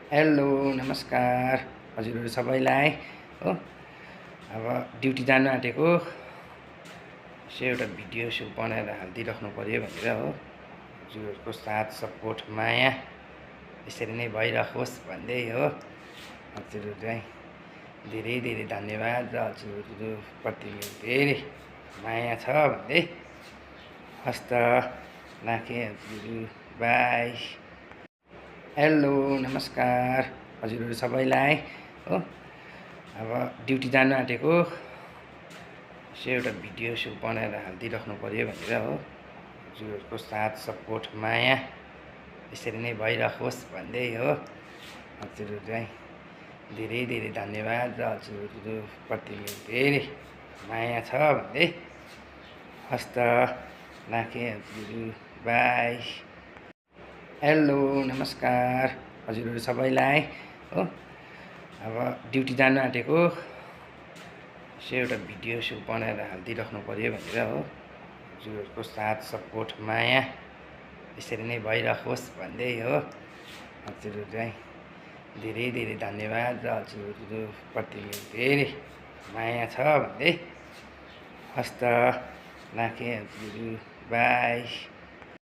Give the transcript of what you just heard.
Hello नमस्कार हजुरहरू सबैलाई हो। अब ड्युटी जानु आँटेको यसो एउटा भिडियो बनाएर हालिदिइराख्नु पऱ्यो भनेर हो। हजुरहरूको साथ सपोर्ट माया यसरी नै भइरहोस् भन्दै हो। हजुरहरूलाई धेरै धेरै धन्यवाद र हजुरहरूप्रति मेरो धेरै माया छ भन्दै हस्त राखेँ हजुरहरू। बाई। हेलो नमस्कार हजुरहरू सबैलाई हो। अब ड्युटी जानु आँटेको यसो एउटा भिडियो बनाएर हालिदिइराख्नु पऱ्यो भनेर हो। हजुरहरूको साथ सपोर्ट माया यसरी नै भइरहोस् भन्दै हो। हजुरहरूलाई धेरै धेरै धन्यवाद र हजुरहरूप्रति मेरो धेरै माया छ भन्दै हस्त राखेँ हजुरहरू। बाई। हेलो नमस्कार हजुरहरू सबैलाई हो। अब ड्युटी जानु आँटेको यसो एउटा भिडियो बनाएर हालिदिइराख्नु पऱ्यो भनेर हो। हजुरहरूको साथ सपोर्ट माया यसरी नै भइरहोस् भन्दै हो। हजुरहरूलाई धेरै धेरै धन्यवाद र हजुरहरूप्रति मेरो धेरै माया छ भन्दै हस्त राखेँ हजुरहरू। बाई।